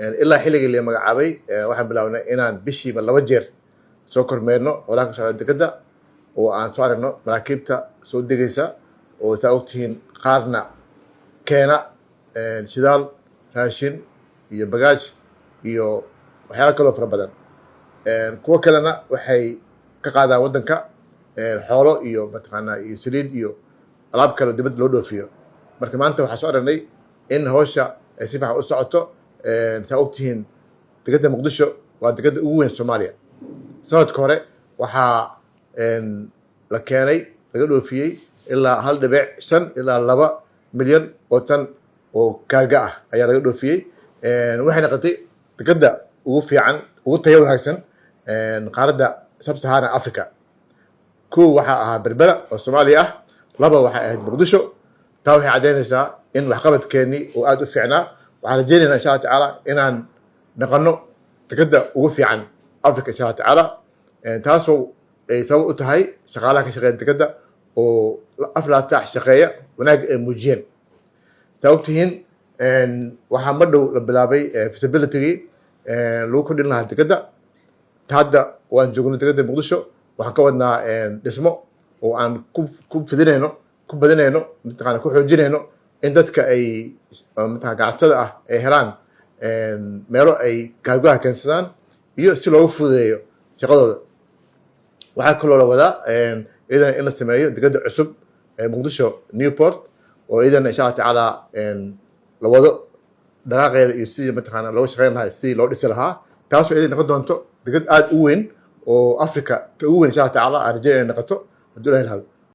Ilaa xilligii la magacaabay, waxaan bilaabnay inaan bishiiba laba jeer soo kormeerno howlaha ka socda dekedda oo aan soo aragno maraakiibta soo degaysa, oo saa ogtihiin qaarna keena shidaal, raashin iyo bagaaj iyo waxyaala kaloo fara badan. Kuwo kalena waxay ka qaadaan waddanka xoolo iyo mataqaanaa iyo saliid iyo alaab kale oo dibadda loo dhoofiyo. Marka maanta waxaan soo aragnay in hawsha ay si fiican u socoto. Saa ogtihiin, dekedda Muqdisho waa dekedda ugu weyn Soomaaliya. Sanadka hore waxaa la keenay, laga dhoofiyey ilaa 1.5 ilaa 2 milyan oo tan oo cargo ah ayaa laga dhoofiyey. Waxay noqotay dekedda ugu fiican, ugu tayo wanaagsan qaaradda Sub-Saharan Africa. Kow waxaa ahaa Berbera oo Soomaaliya ah, laba waxay ahayd Muqdisho. Taa waxay caddaynaysaa in waxqabadkeennii oo aada u fiicnaa. Waxaan rajeynaynaa, insha Allah tacaala, inaan noqono dekedda ugu fiican Africa, insha Allah tacaala, taasoo ay sabab u tahay shaqaalaha ka shaqeeya dekedda oo 24 saac shaqeeya, wanaag ay muujiyeen. Saa ogtihiin, waxaa ma dhow la bilaabay feasibilitygii lagu kordhin lahaa dekedda. Hadda waan joogno dekedda Muqdisho, waxaan ka wadnaa dhismo oo aan ku fidinayno, ku badinayno, mataqana, ku xoojinayno in dadka ay mataqana ganacsatada ah ay helaan meelo ay cargoha keensadaan iyo si loogu fududeeyo shaqadooda. Waxaa kaloo la wadaa iyadana in la sameeyo dekedda cusub ee Muqdisho Newport, oo iyadana, insha Allah tacaala, la wado dhaqaaqeeda iyo sidii mataqaana looga shaqeyn lahaa, sidii loo dhisi lahaa, taasoo iyada noqon doonto deked aada u weyn oo Africa ta ugu weyn, insha Allah tacaala, aan rajeynaya inay noqoto hadduu Ilahi lahado.